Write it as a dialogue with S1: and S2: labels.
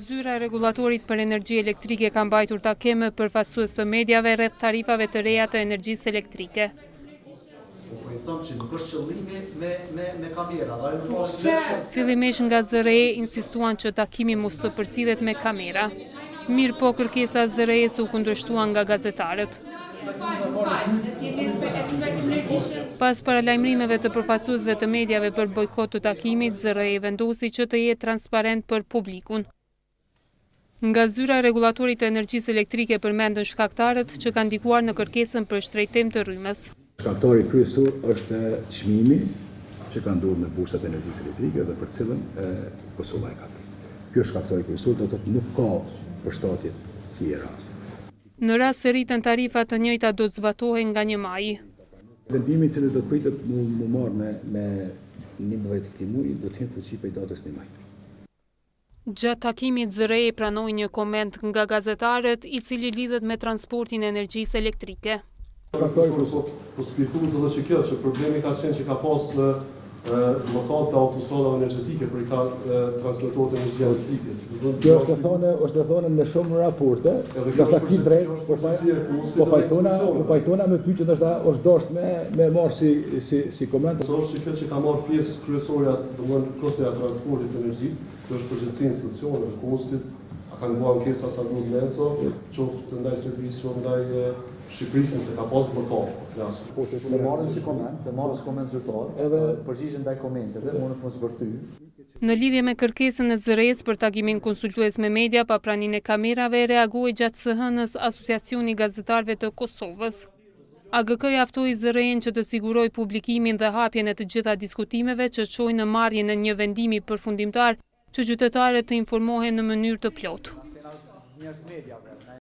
S1: Zyra e Rregullatorit për Energji Elektrike ka mbajtur takim me përfaqësues të mediave rreth tarifave të reja të energjisë elektrike. Fillimisht nga ZRE insistuan që takimi mos të përcillet me kamera. Mirëpo kërkesa e ZRE-së u kundërshtua nga gazetarët. Pas paralajmërimeve të përfaqësuesve të mediave për bojkot të takimit, ZRE vendosi që të jetë transparent për publikun. Nga Zyra e Rregullatorit të Energjisë Elektrike përmendën shkaktarët që kanë ndikuar në kërkesën për shtrenjtim të rrymës.
S2: Shkaktari kryesor është çmimi që ka ndodhur në bursat e energjisë elektrike dhe për të cilën Kosova e ka pritë. Ky është shkaktari kryesor, do të thotë nuk ka përshtatje tjera.
S1: Në rast se rriten tarifat të njëjtat do të zbatohen nga një maji.
S2: Vendimi i cili do të pritet mu mu marrë me me 11 të këtij muaji do të hyjë në fuqi prej datës 1 maj.
S1: Gjatë takimit ZRE pranoi një koment nga gazetarët, i cili lidhet me transportin e energjisë elektrike.
S3: Po, po s'pi thuhet edhe që kjo, që problemi ka qenë që ka pas bllokadë të autostradave energjetike, për i ka transmetohet energjia elektrike. Që do
S2: të Kjo është e thonë, është e thonë në shumë raporte,
S3: Edhe kjo
S2: ndoshta
S3: është
S2: ki drejt,
S3: përgjegjësi, është
S2: po
S3: përgjegjësi e KOSTT-it
S2: po
S3: edhe
S2: pajtona, po
S3: institucioneve.
S2: pajtona me ty që ndoshta është dashtë me me marr si si si koment.
S3: Se është që kjo që ka marrë pjesë kryesorja, domethënë kostoja e transportit të energjisë, kjo është përgjegjësi e institucioneve, KOSTT-it, a kanë bërë ankesa sa duhet në ENCO, qoftë ndaj Serbisë, qoftë ndaj Shqipërisë, nëse ka pas bllokadë, po flas.
S4: Të marrim si koment, të marrim si koment zyrtar,
S2: Edhe
S4: përgjigjen ndaj komenteve, mundet mos vërty.
S1: Në lidhje me kërkesën e ZRE-së për takimin konsultues me media pa praninë e kamerave, reagoi gjatë së hënës Asociacioni i Gazetarëve të Kosovës. AGK-ja ftoi ZRE-n që të sigurojë publikimin dhe hapjen e të gjitha diskutimeve që çojnë në marrjen e një vendimi përfundimtar që qytetarët të informohen në mënyrë të plotë.